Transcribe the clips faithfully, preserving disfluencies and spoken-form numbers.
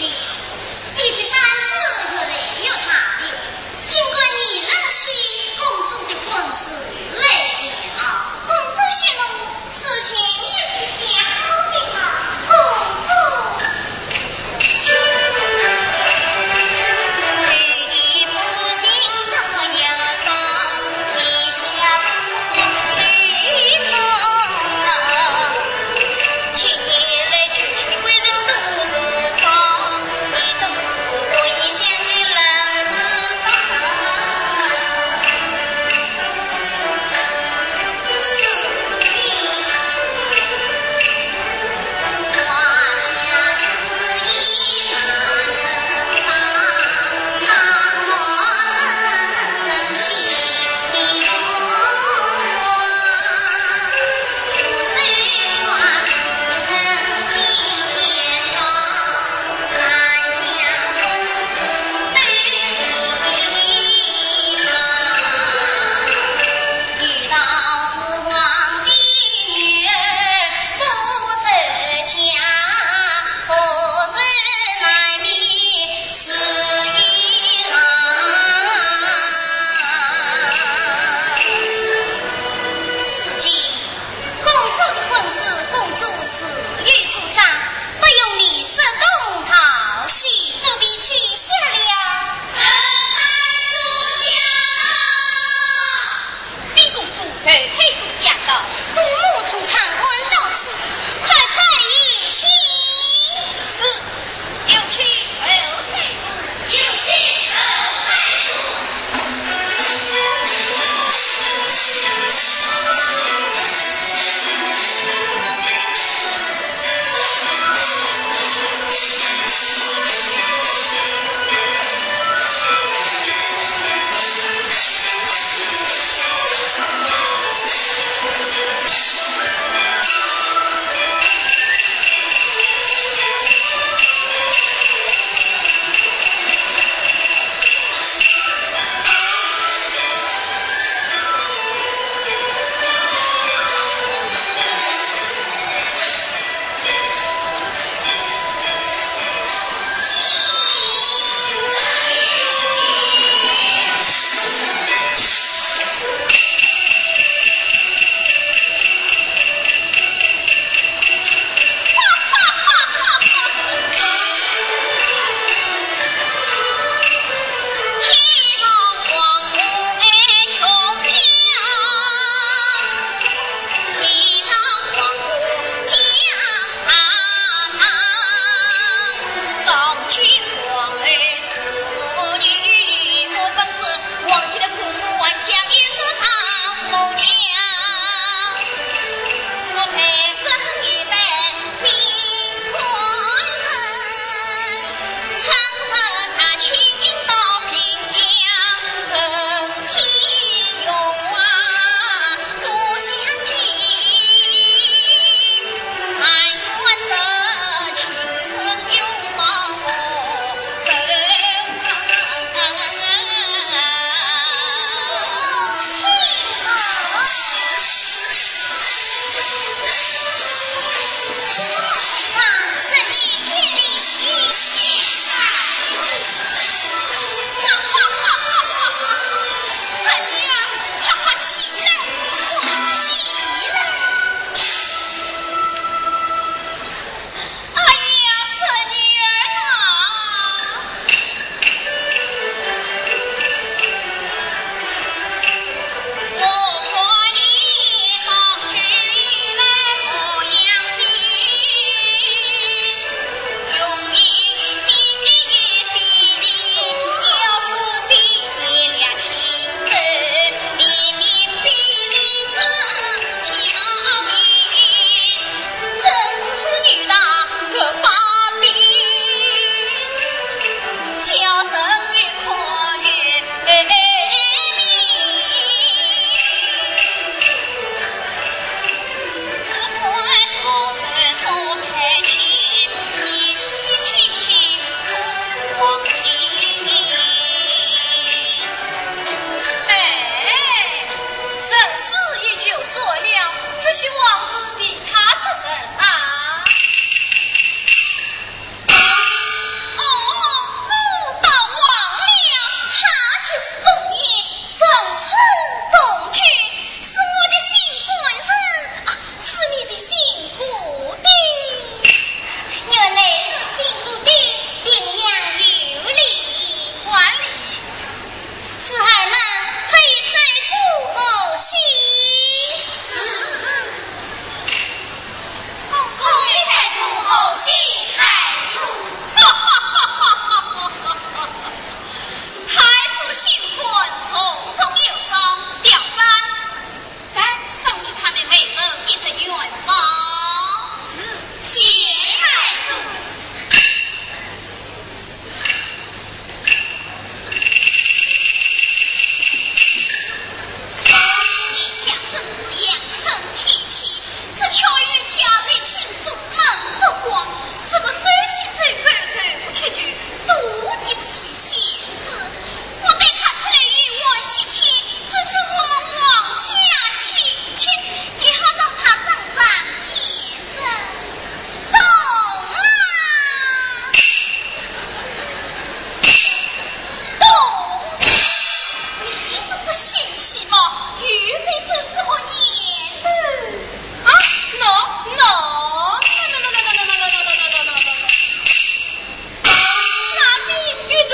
你的担子越来越大了，尽管你忍气，公主的婚事来了。公主息怒，事情也是讲好些吧，公主。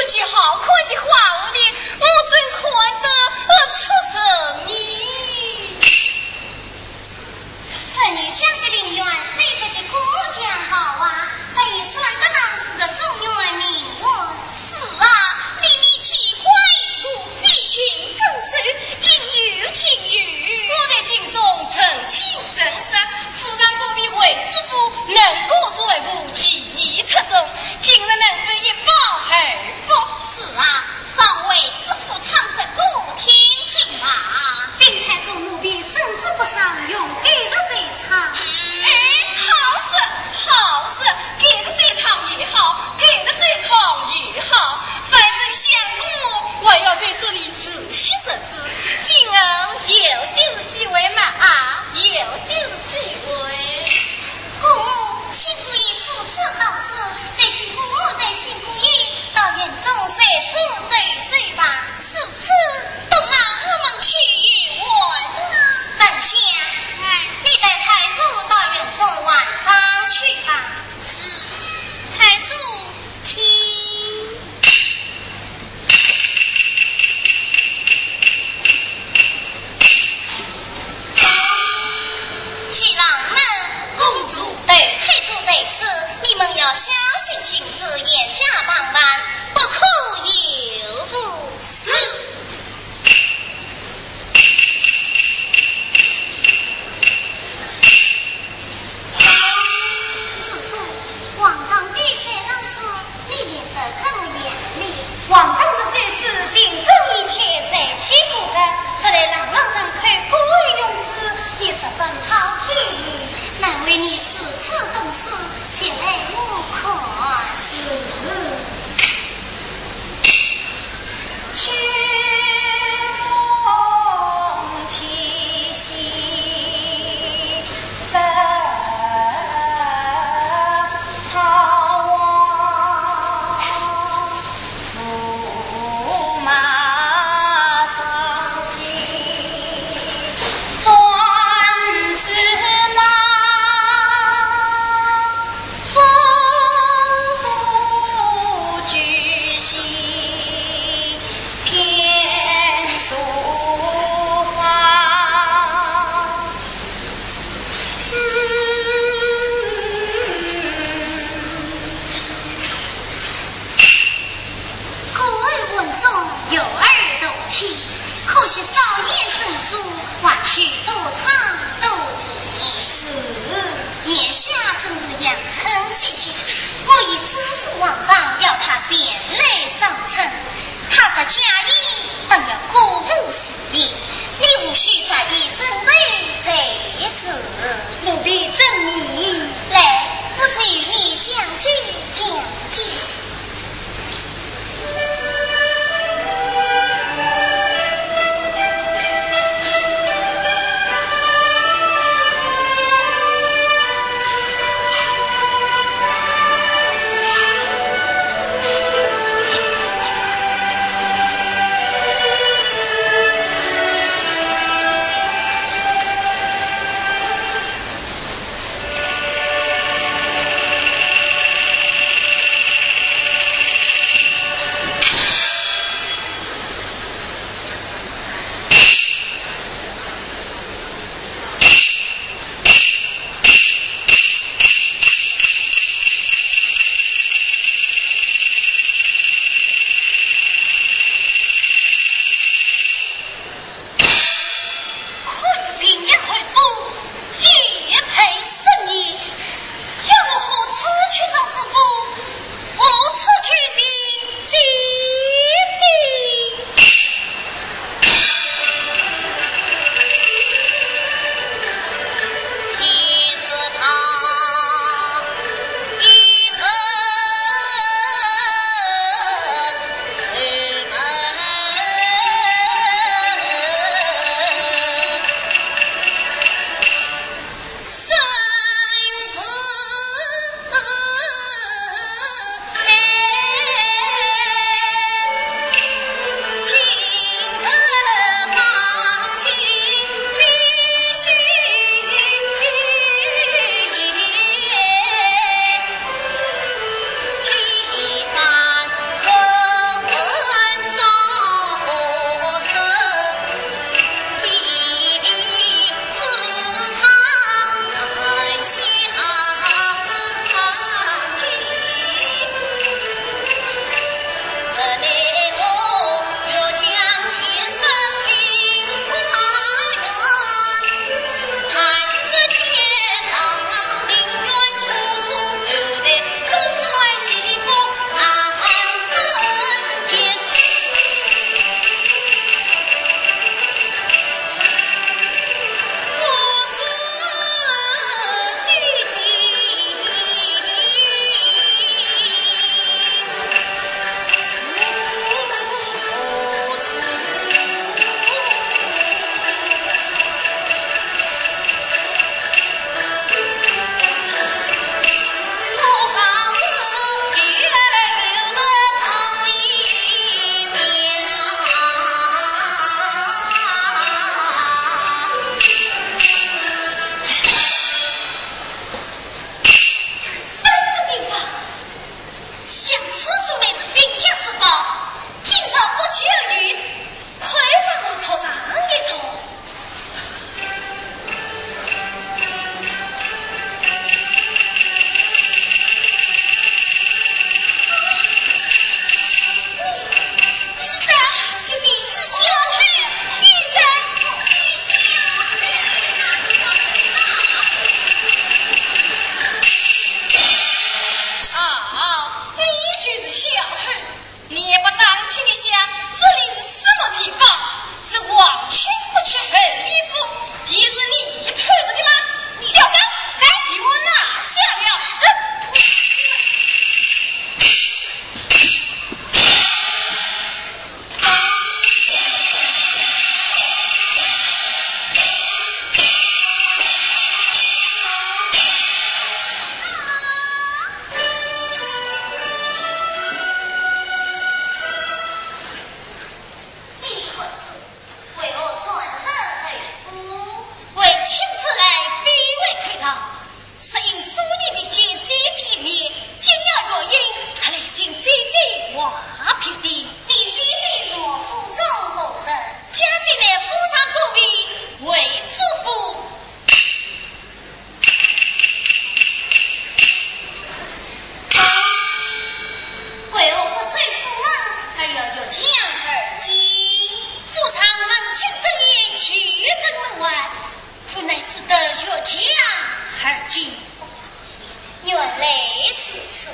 这句好看的花蝴蝶，我怎看得出神呢？这女家的林苑虽不及姑母家豪华，但也算得上是个中原名园。是啊，里面奇花异树，飞禽走兽，应有尽有。我在京中成亲成室，府上隔壁卫知府能歌善舞，其艺出众，今日能否一饱耳福？是啊，让卫知府唱支歌听听吧。禀太祖，奴婢身子不爽，用该日奏唱。哎，好说，好说，该日奏唱也好，该日奏唱也好，反正相公我还要在这里仔细设置，今后有的是机会嘛，啊，有的是机会。姑母，新姑爷初次到此，就请姑母带新姑爷到园中随处走走吧。如此，等那我们去游玩。兰香，哎。你带太祖到园中玩耍去吧。是，太祖，请。 七郎们，公主对太祖在此，你们要小心行事，严加防范，不可有误。是。 知府，皇上对谁人说，你练得这么严厉？皇上这首诗，行政以前，才见过人，特来朗朗上口，各位用词，也十分好听。难为你如此懂诗，前来我看。是。 各位观众，有耳朵听，可惜少年生疏，还需多唱多练。是。眼下正是阳春季节，我已知书皇上要他前来赏春，他若假意，当要辜负时 你务须着意准备才是。奴婢遵命。来，我再与你讲解讲解。话别的，你究竟是我府中何人？家住在府上隔壁魏府府。为何不走府门，而要越墙而进？府上门禁森严，拒人门外， 府内只得越墙而进。原来如此，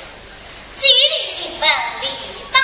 这里请问李大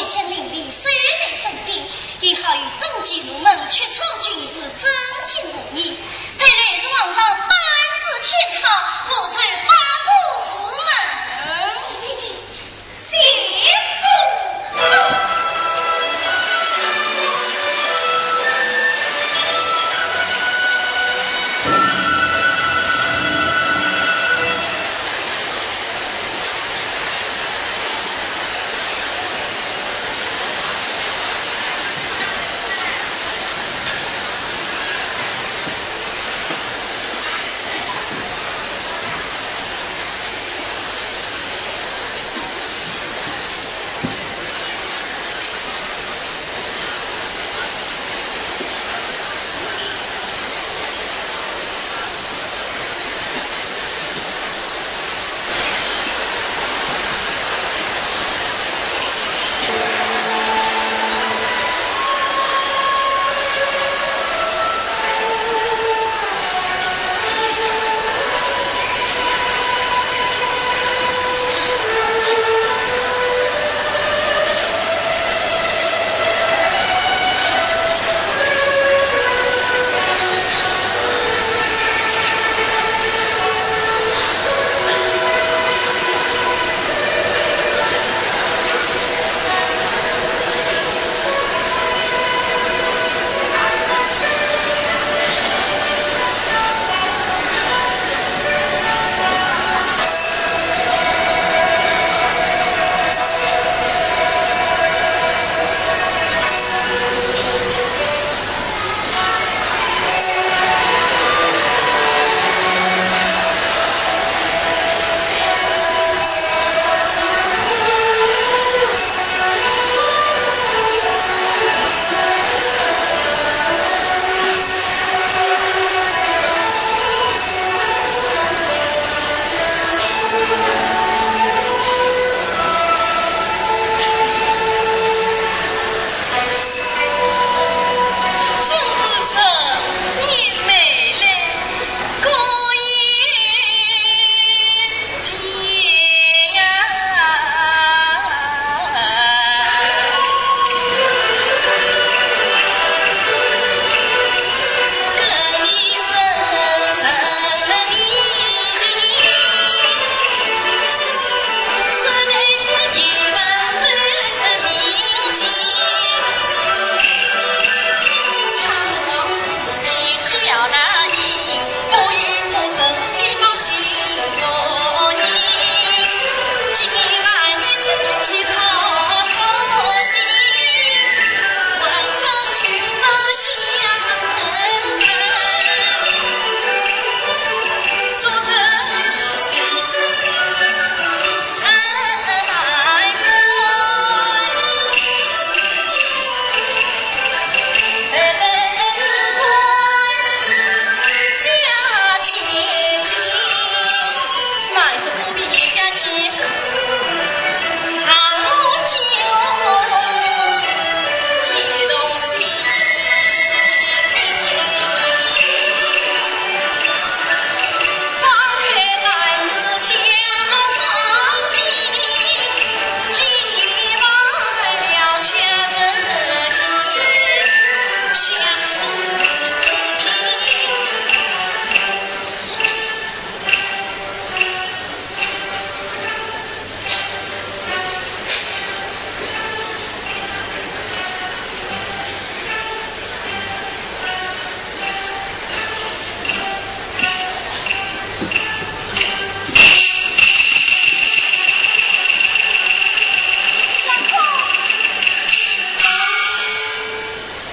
将令弟随在身边，也好与中间奴们吃醋军士，增进和议。待来日皇上班至天堂，我虽八部无门。谢公。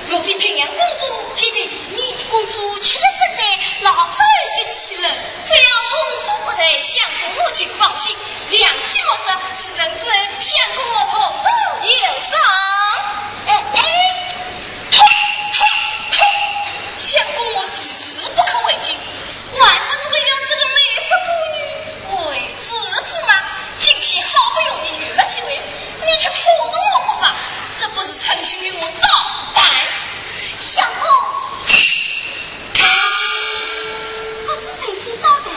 莫非平阳公主现在离你？公主吃了身子，老早有些气了。只要公主不在，相公我就放心。良心莫说，自从此后，相公我重重有赏。哎哎，痛痛痛！相公我誓死不肯回京，还不是为了这个美国舞女为之父吗？今天好不容易有了机会，你却拖着我不放，这不是存心与我捣蛋？相公，不是存心捣蛋，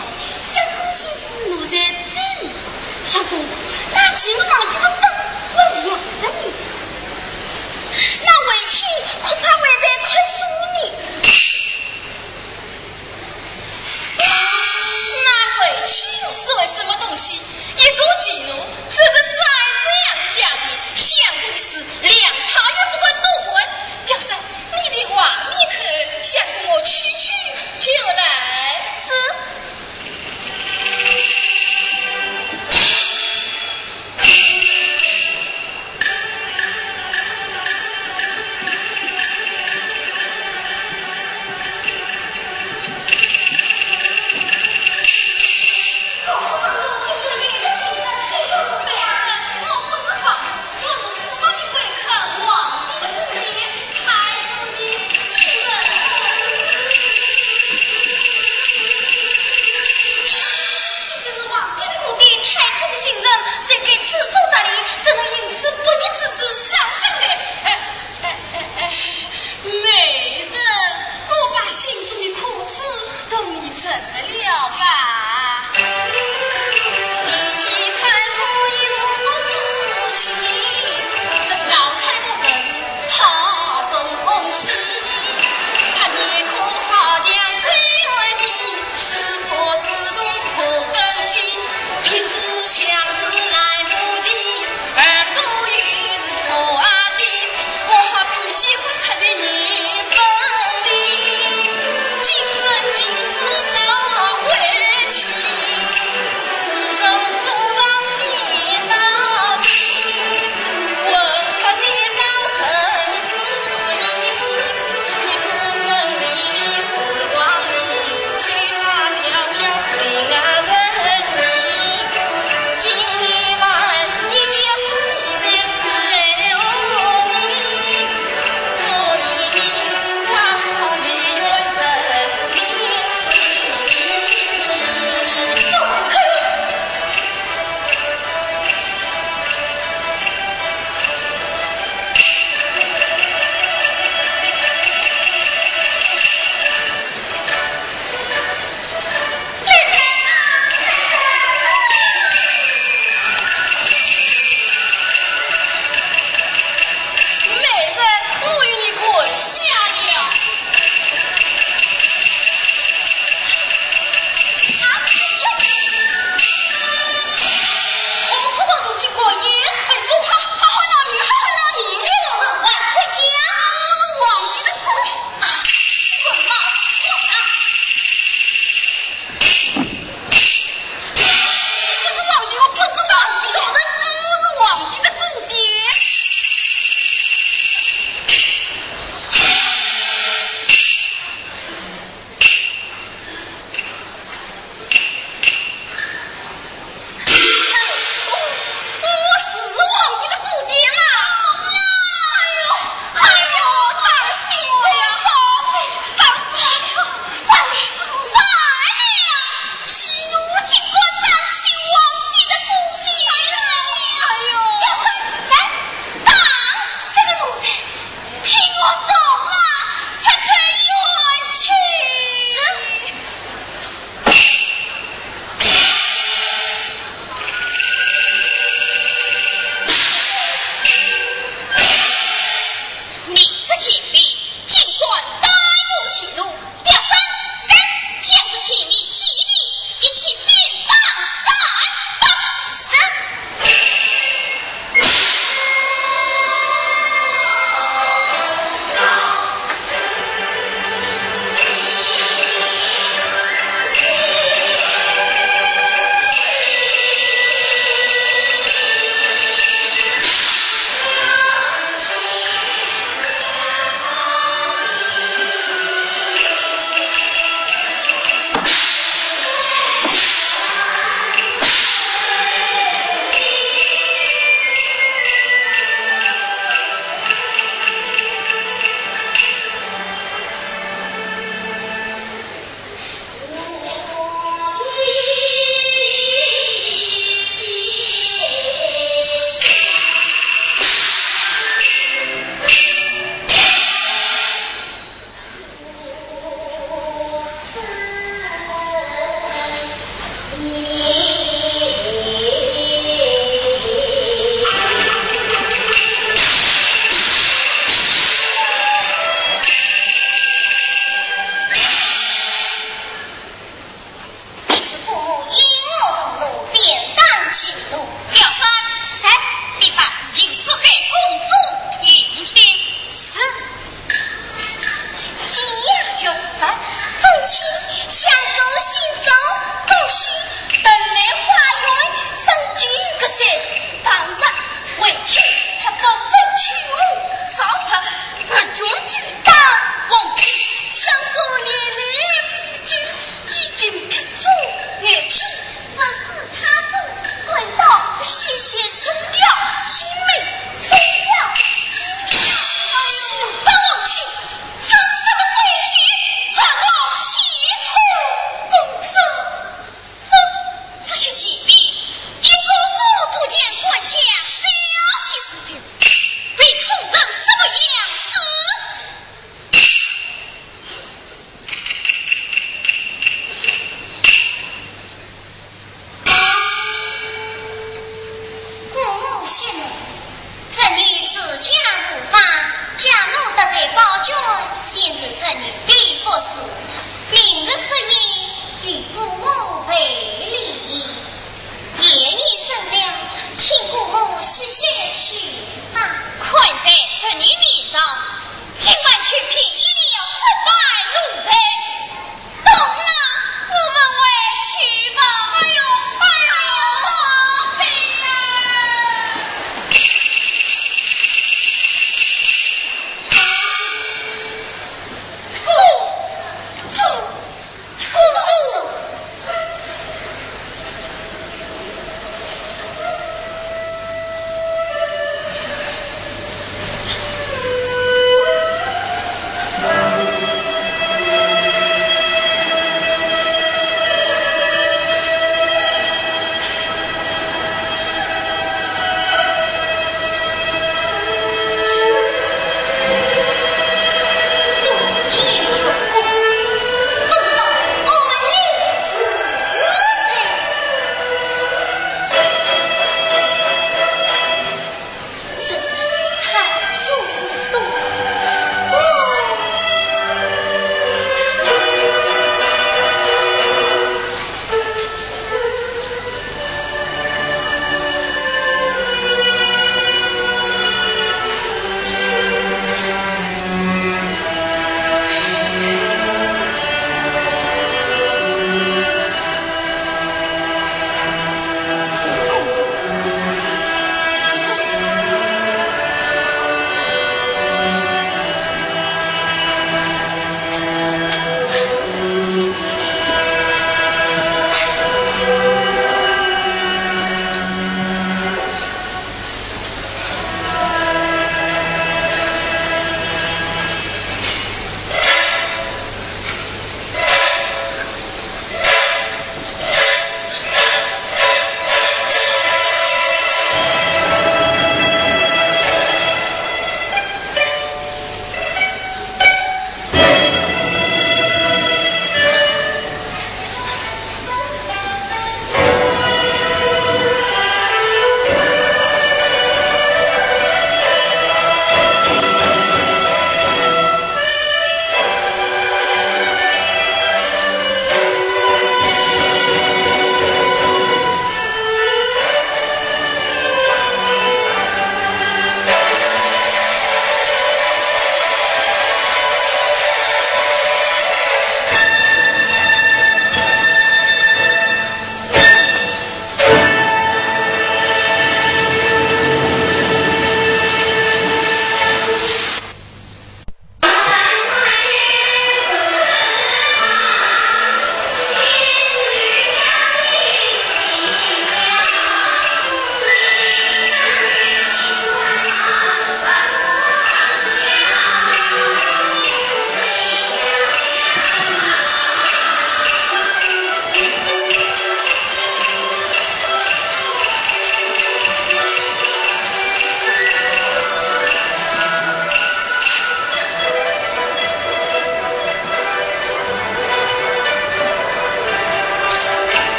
相公心思我在知。相公，那既然忘记了灯，我也要着你。一个妓奴，只值三两银子价钱，相公的事，连他也不敢多管。叫声你的坏面孔，相公我区区就来是。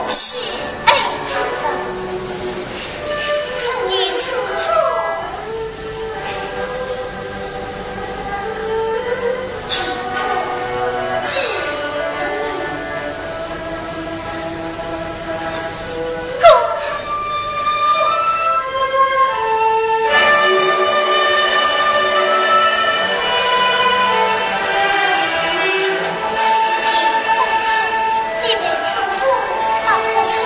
是，哎，祖父，臣女祝福。君子之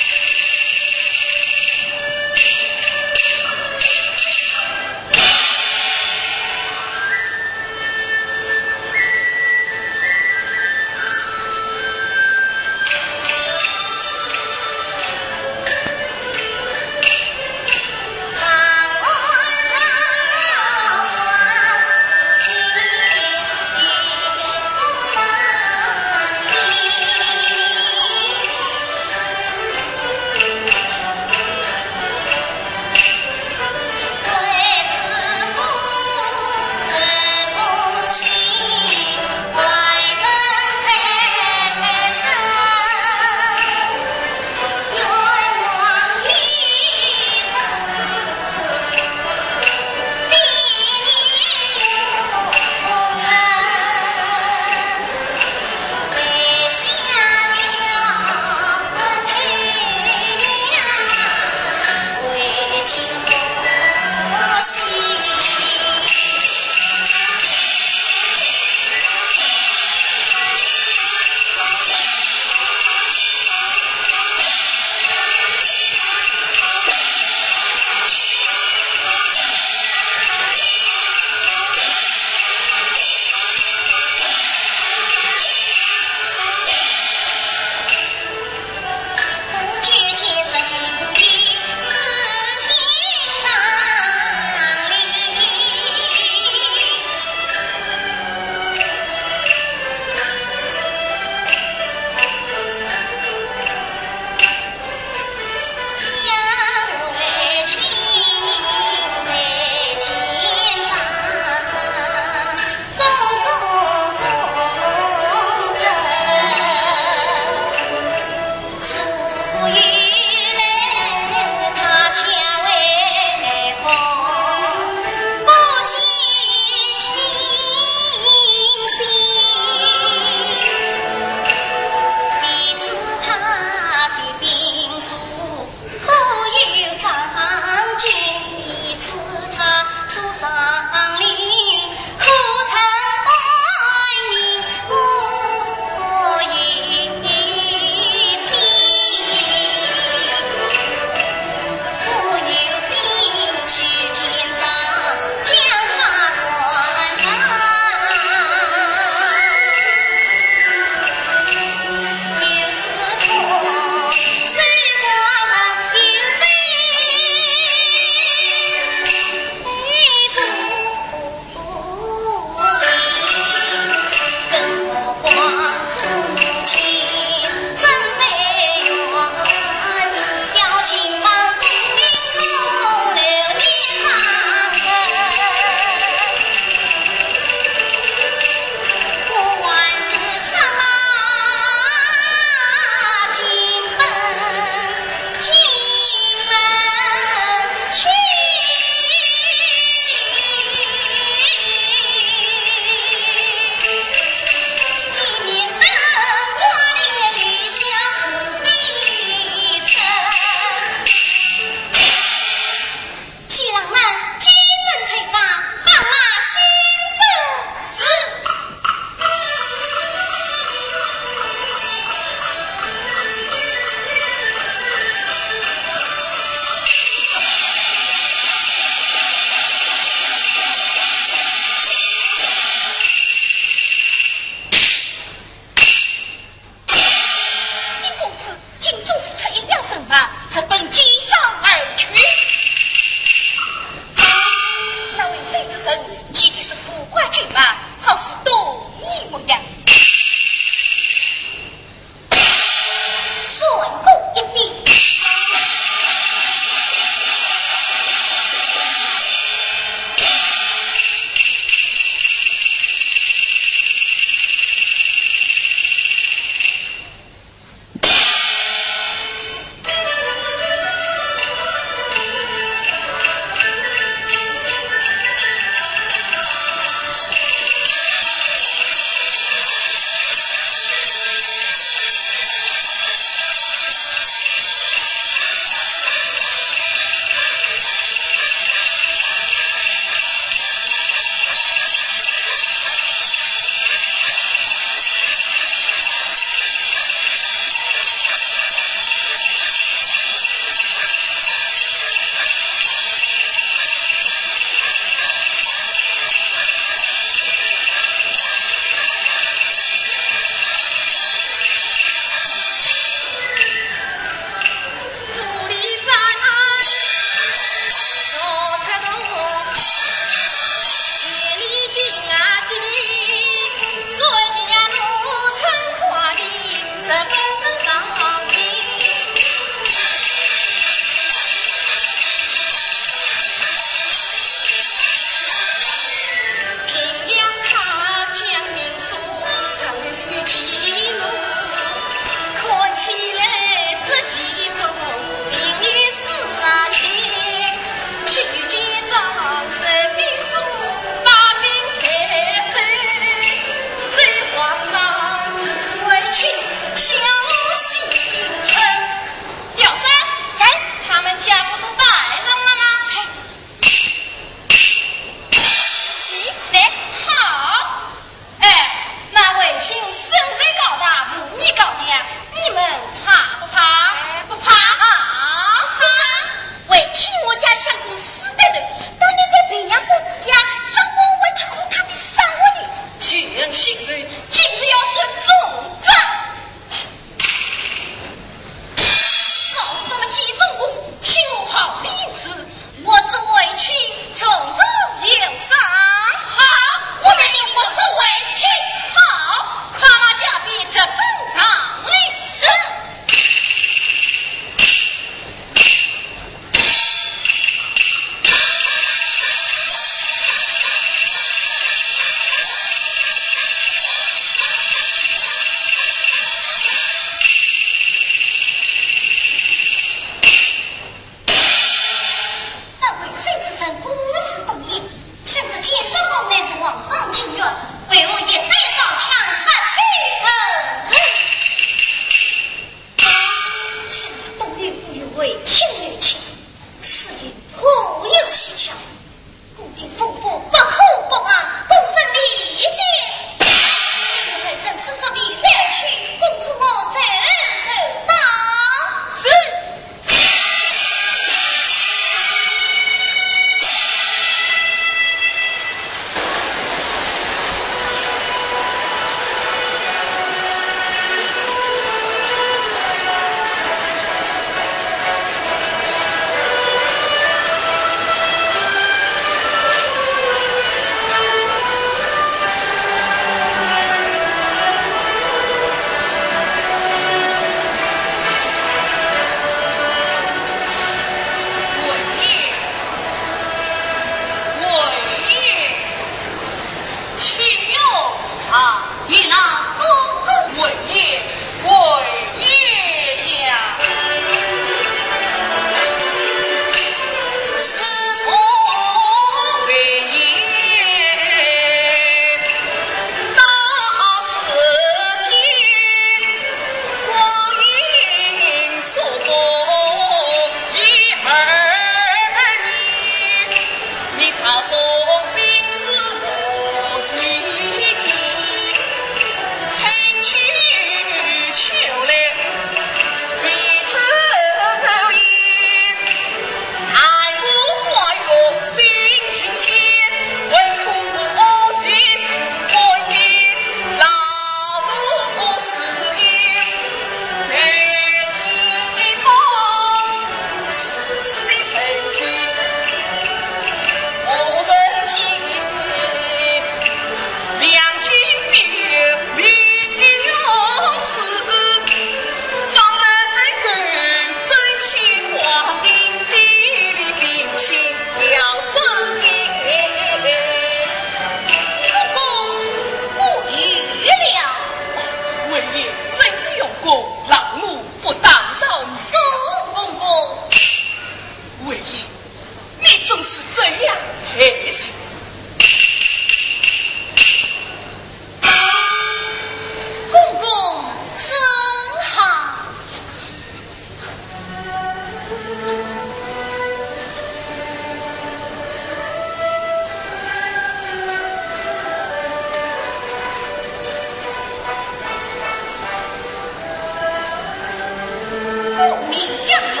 功名享用，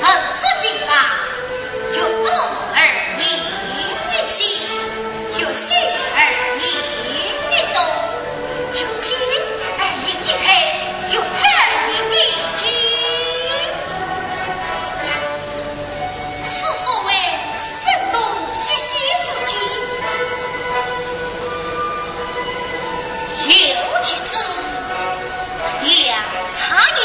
文武并拔，欲动而言一气，欲静而言一动，欲静而言一退，欲退而言一静。此所谓声东击西之计。 有一子，杨察言。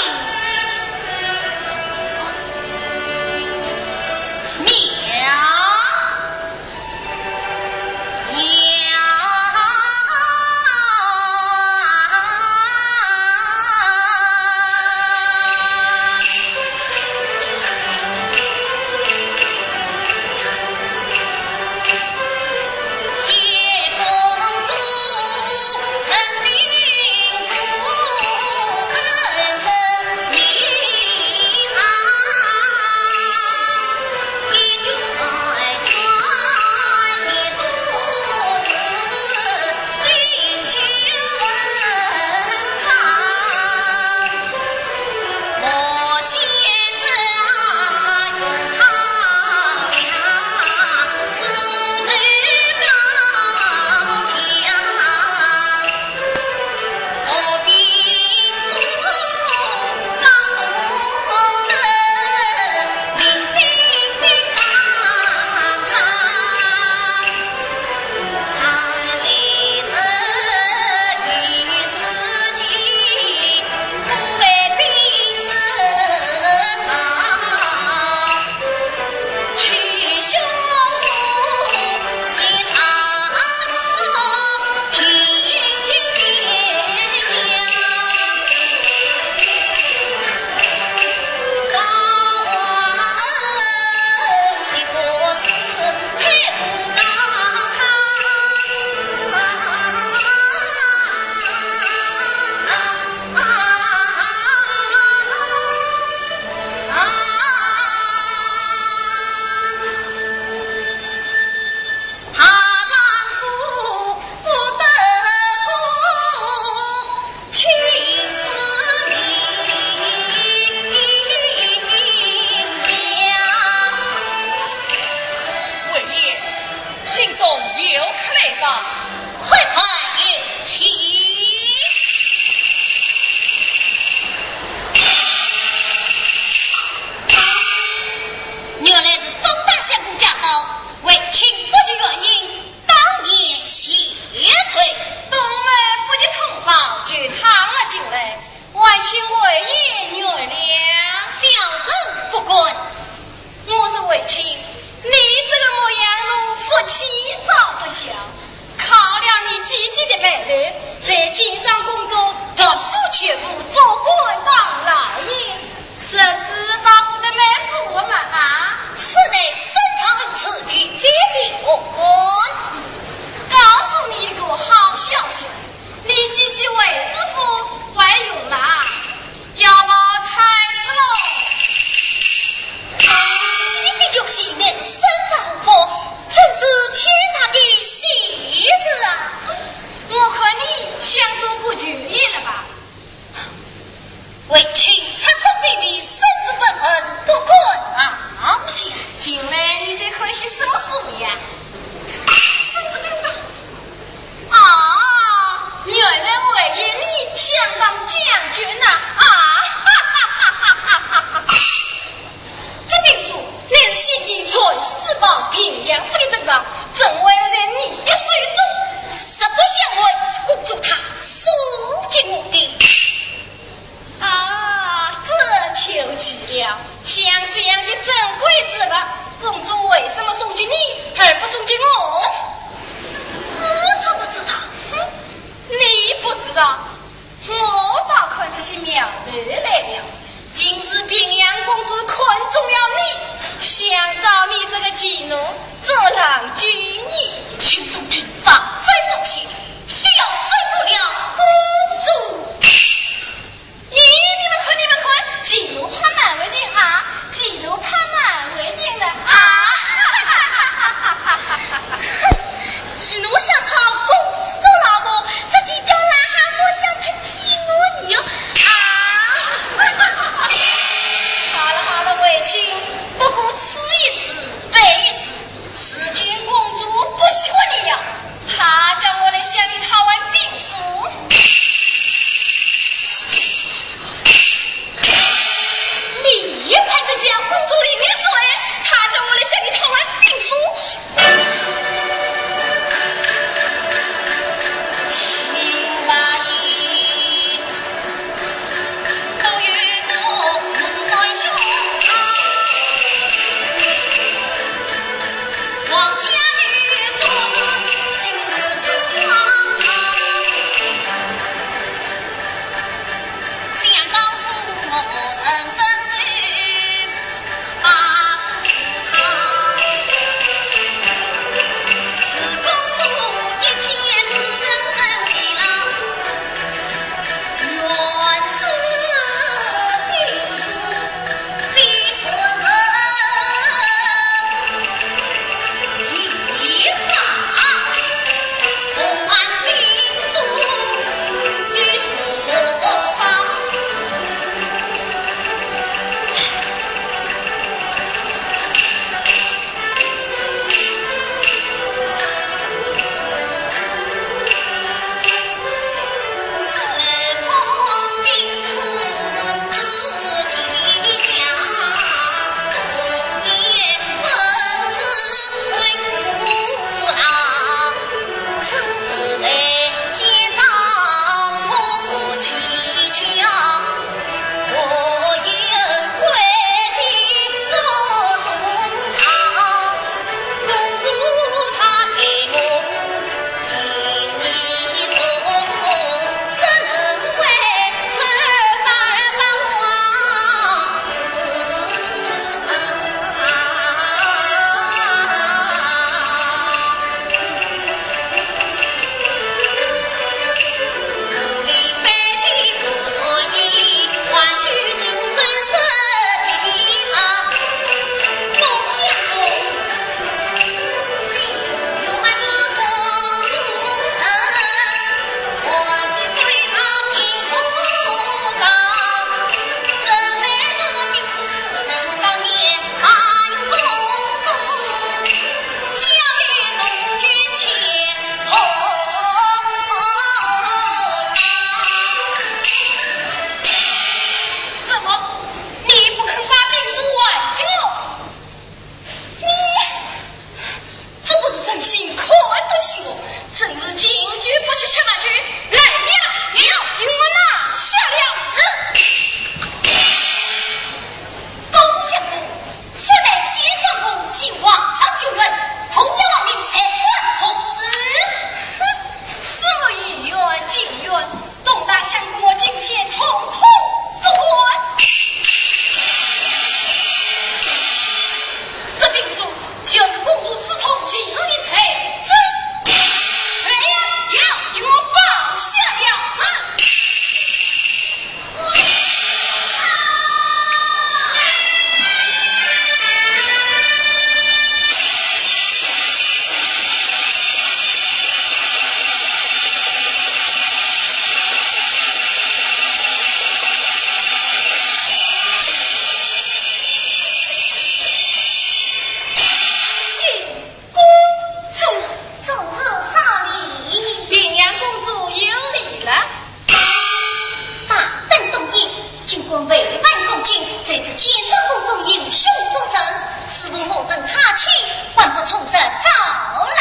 军官备万公斤，在这建章宫中行凶作甚，是否无人查清，还不从实招来？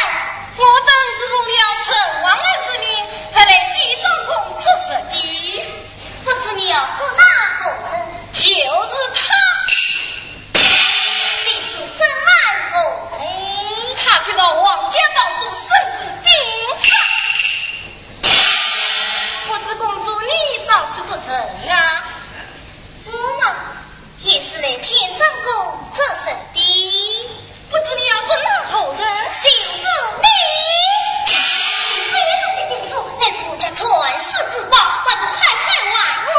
我等是奉了陈王的旨命，才来建章宫作甚的。不知你要捉拿何人？就是他。你知沈安何罪？他偷盗皇家宝书，身着兵法。不知公主你到此作甚啊？我嘛，也是来建章宫作甚的。不知你要捉拿何人？就是你。你手中的兵书乃是我家传世之宝，还不快快还我？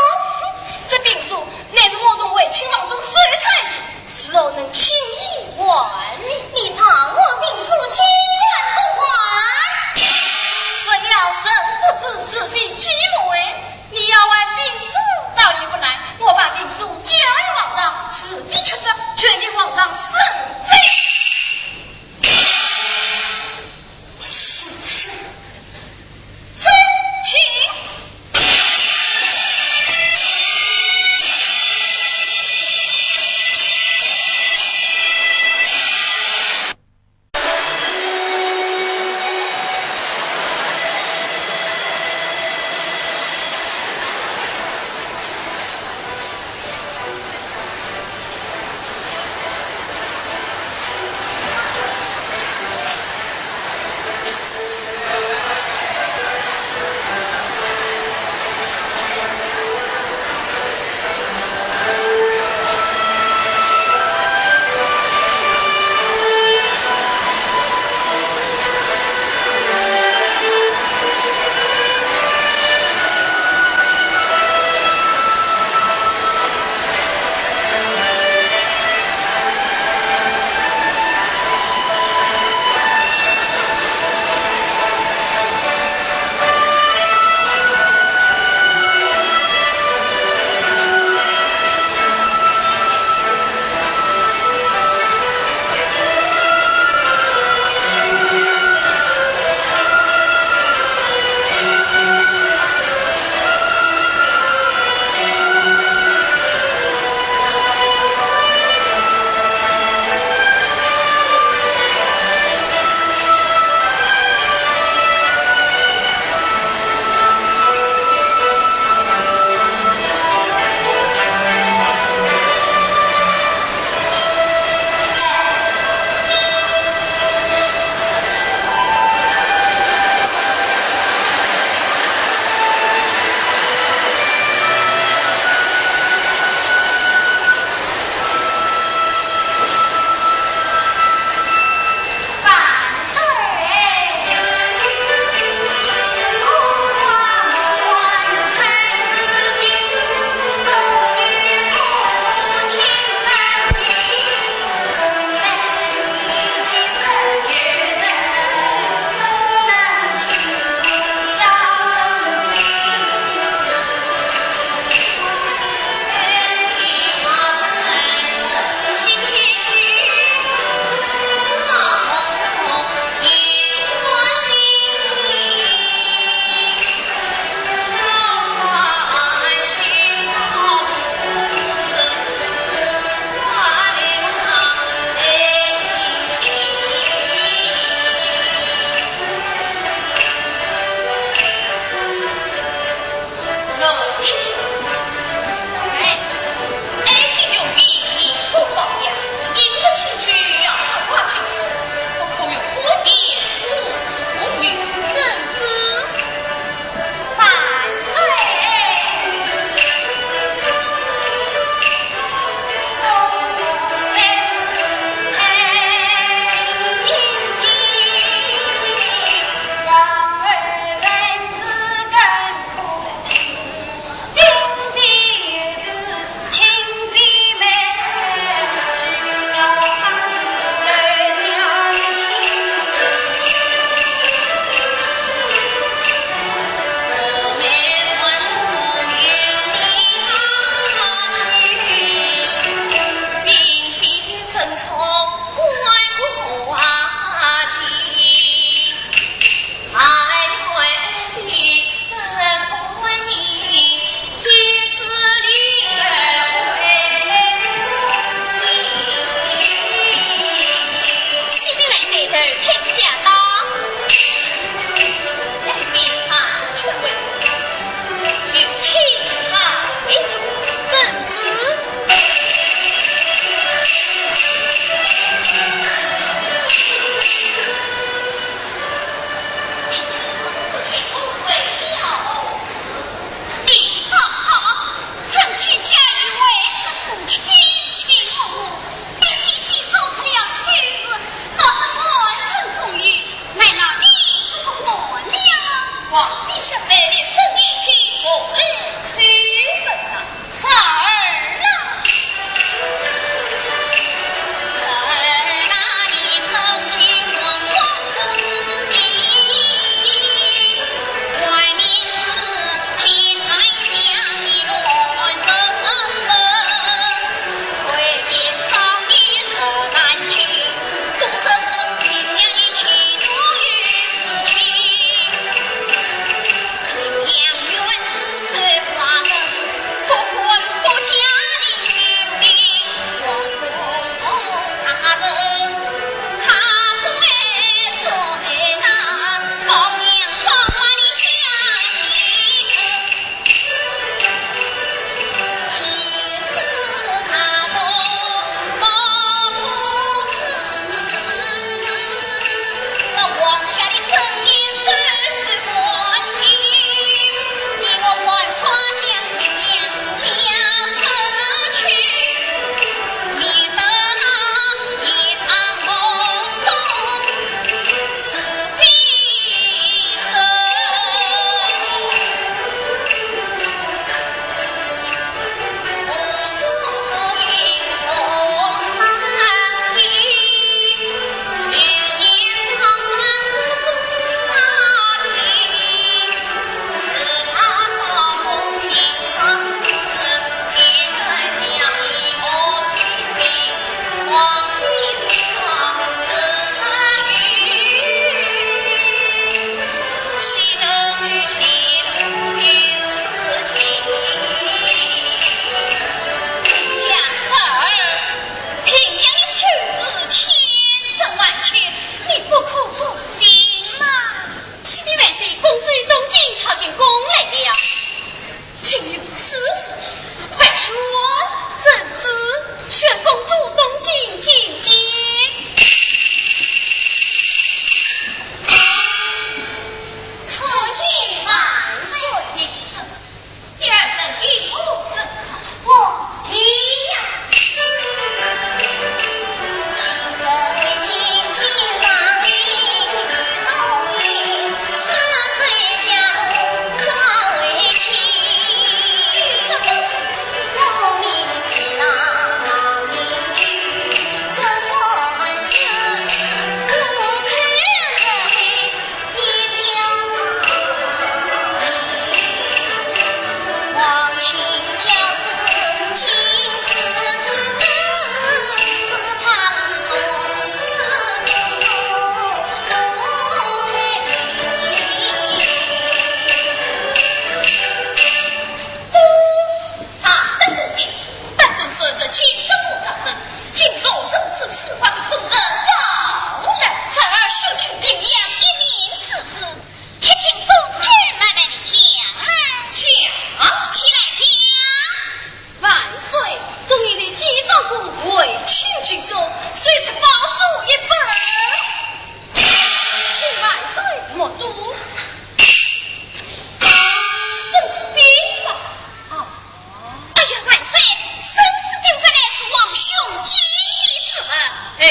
来，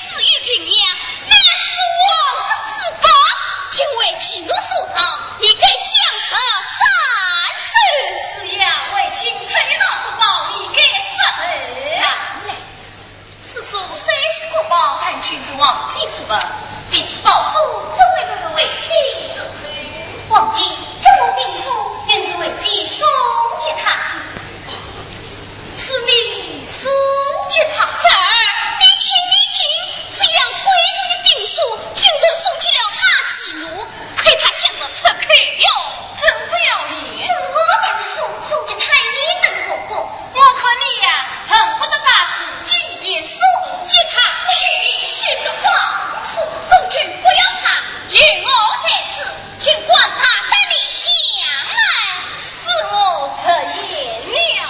自有凭量，乃是王室之宝，今为妓奴所盗，你该将他斩首。是呀，为情偷盗国宝，你该杀头。来，此处三十国宝，但均是王子之物，非是宝书，怎会落入为情之手？皇帝，这么兵书，原是为妓送给他。 是你送给他？侄儿，你听，你听，这样贵重的兵书，竟然送给了那妓奴，亏他讲得出口哟。真不要脸！这是我家的书，送给太医登皇宫。我看你呀，恨不得把自己也送给他。你是个放肆！公主，不要怕，有我在此。 请管他带你讲来。恕我直言了。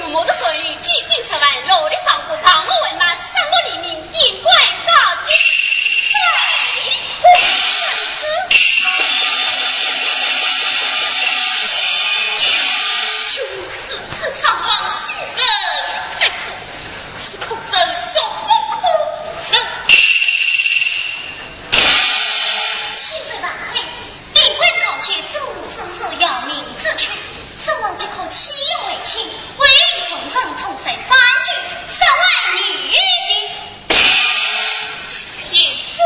我的所有，举兵十万，落力上国，堂而皇马，杀我黎民，定关大吉。在此，雄狮之昌王，欺人太甚，是可忍孰不可忍。千岁万岁！ 定关大捷，正是要命之秋，圣王即刻起兵回京，委以重臣统帅三军，杀倷女的。天子，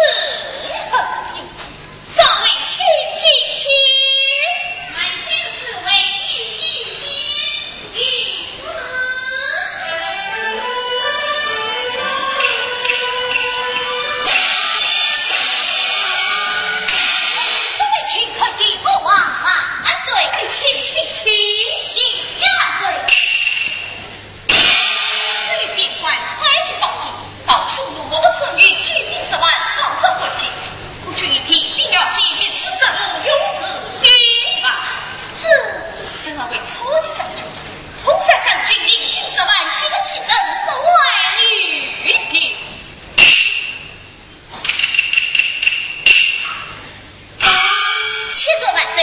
少尉请进见。万岁，少尉请进见。 各位请看，一个王万岁，请，请，请。谢万岁。司礼边关，快去报信，告诉我的孙女举兵十万，上山回京。不出一天，定要见面，此事我永志非忘。是，是那位初级将军。 统帅三军，领兵十万，即刻起身，送外女的。启奏万岁，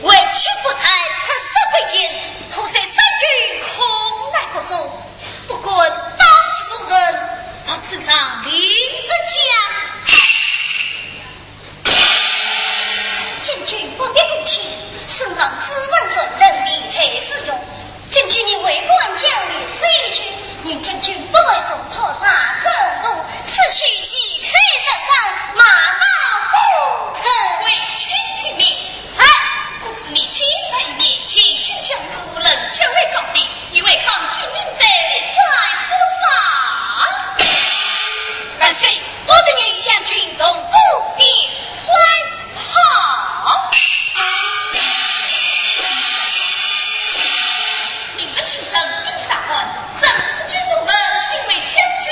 为求不才，出师回京，统帅三军空来复众，不敢当此重任，望圣上明日将差。 将军不必顾忌，圣上只身传旨，理才适用。将军你为官将领之一军，愿将军不会重托大政务，此去即刻得赏，马到功成。为臣听命。在。公子你今日一面，前去江湖，能将为高低，以为抗军民者，你再不发。万岁， 我等愿与将军同赴边关。好。明日清晨，兵杀关，正式军动门，请为将军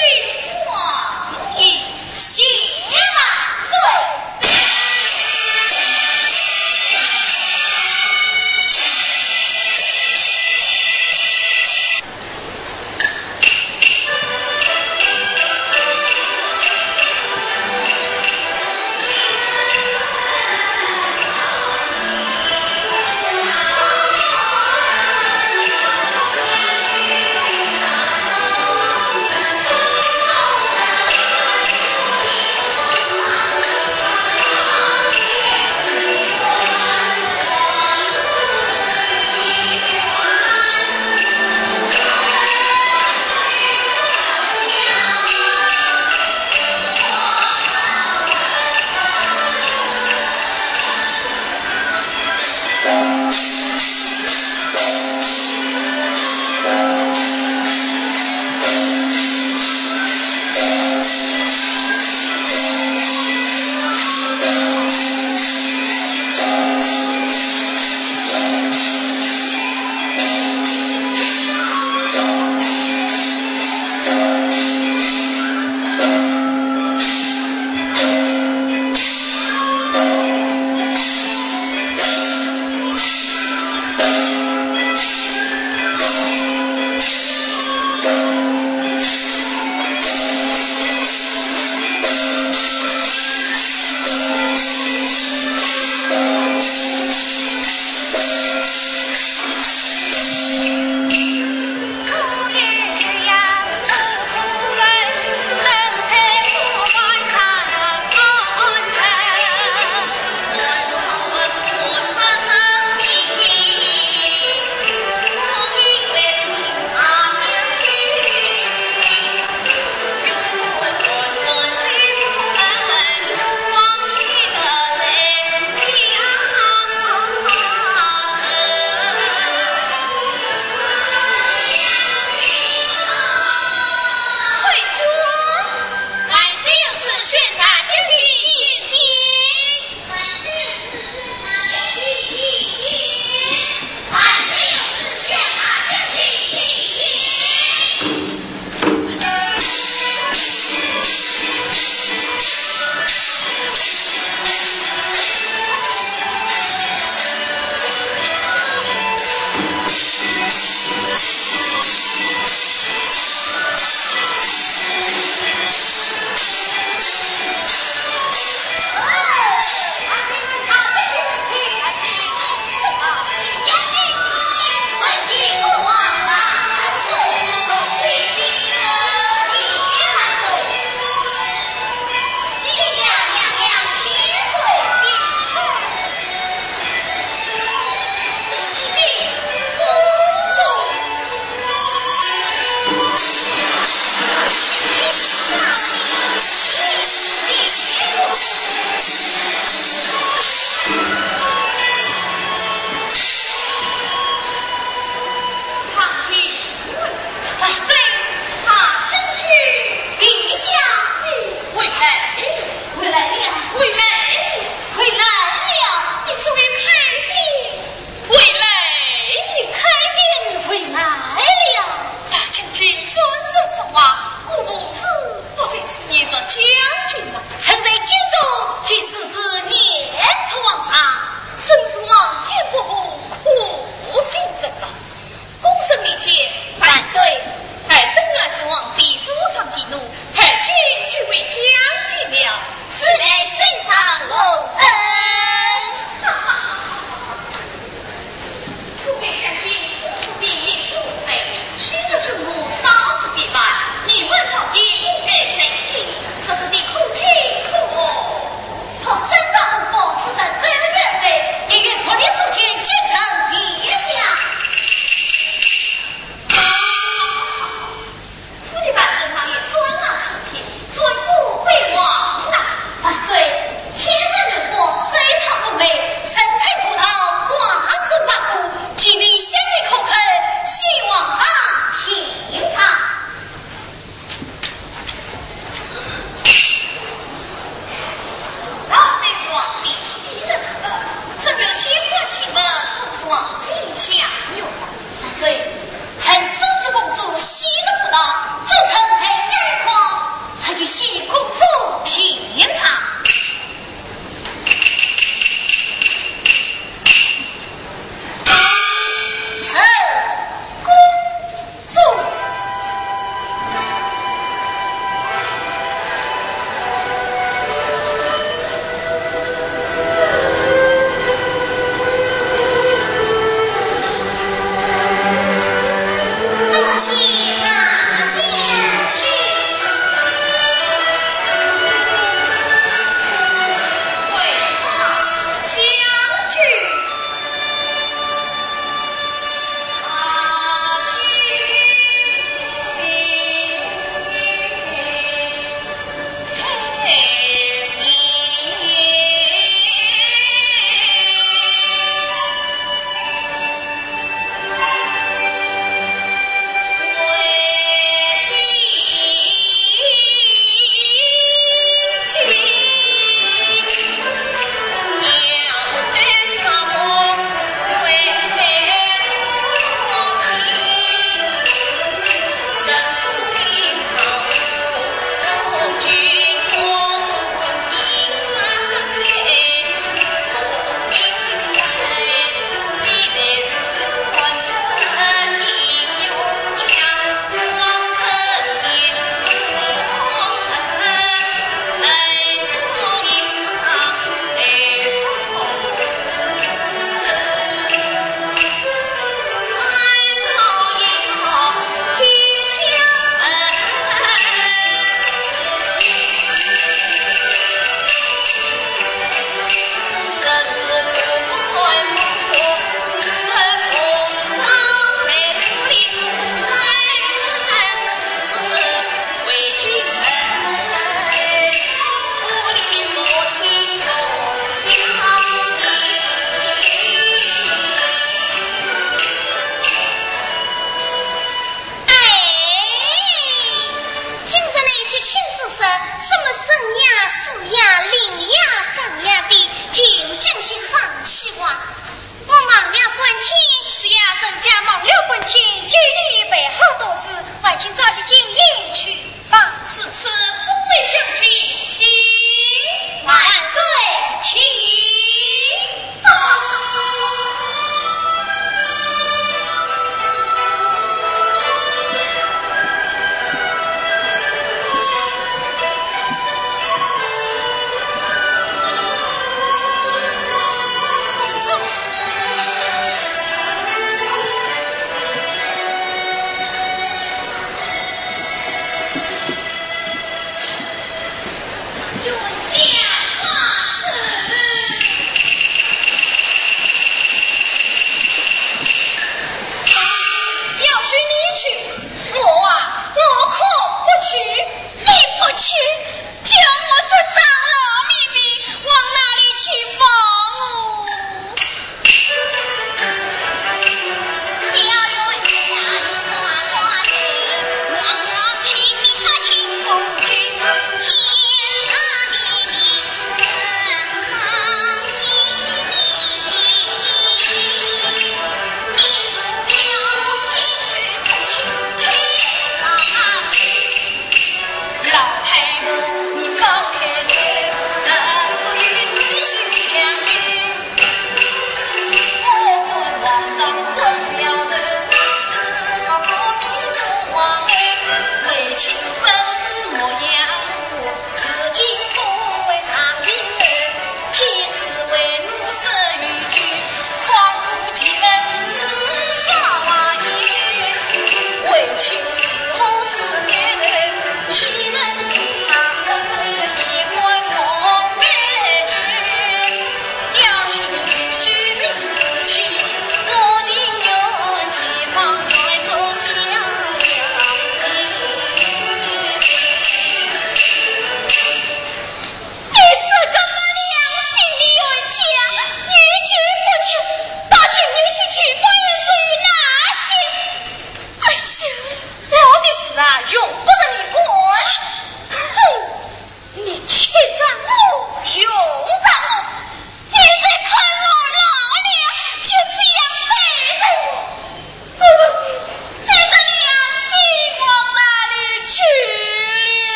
谢大将军。回报将军。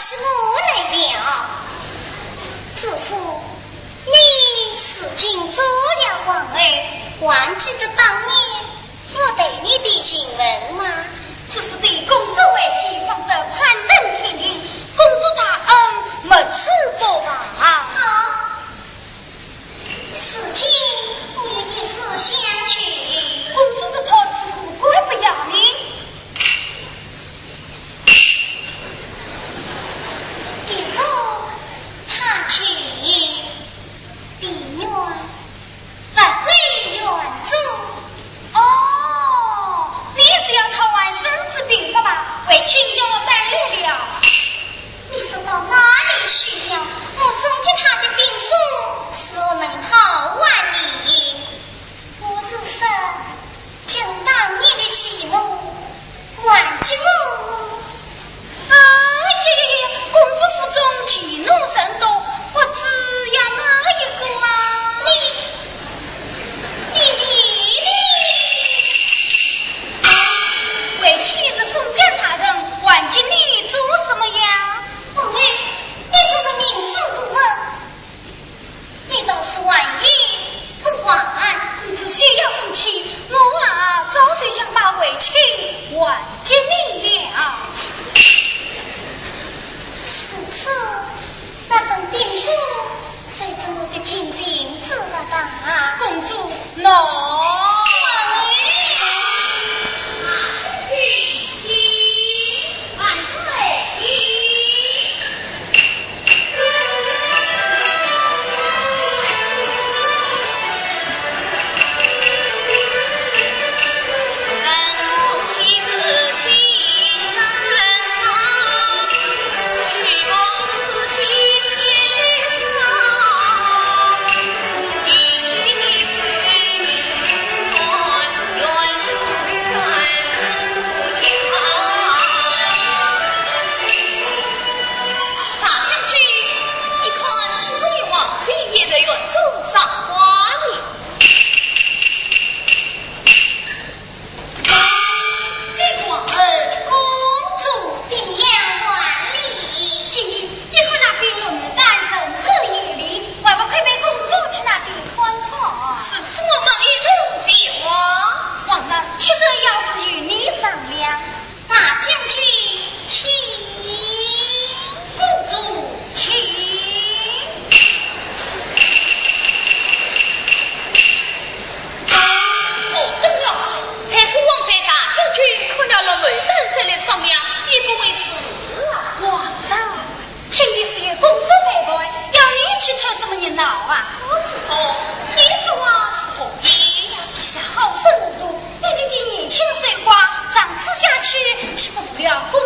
是我来了。主父，你如今做了皇后，还记得当年我对你的情分吗？主父对公主为天，方得攀登天庭，公主大恩，没齿不忘。好，如今我有一事相求。公主这套子富贵不要命。别个他去，比我 不会远走。哦，你是要讨还孙子兵个吧？为亲将我带来了。你送到哪里去了？我送给他的兵书，是否能讨还你？我是说，将当年的继母 还给我。哎呀呀呀，公主府中继母甚多，不知要哪一个啊？你，你，你，你！为妻是封疆大人，还给你做什么呀？哦，哎，你怎么明知故问？ 你倒是还也不还。公主休要生气，我啊，早就想把为亲还给你了。如此，那本兵书，随着我的听信做得到啊。公主，喏。万岁！ 大将军，你看，这位皇帝也在院中赏花呢。这皇后公主顶了万里。今天你看那边落牡丹，甚是艳丽，还不快陪公主去那边看看？如此我们一同前往。皇上，妾身要是与你商量。 大将军，请。公主，请。何等要事？太后王妃大将军看了落牡丹，才来商量，也不为此啊。皇上， 请你是有公主陪伴，要你去凑什么热闹啊？何子通，你说话是何意呀？小生糊涂，你今天年轻守寡，长此下去，岂不负了公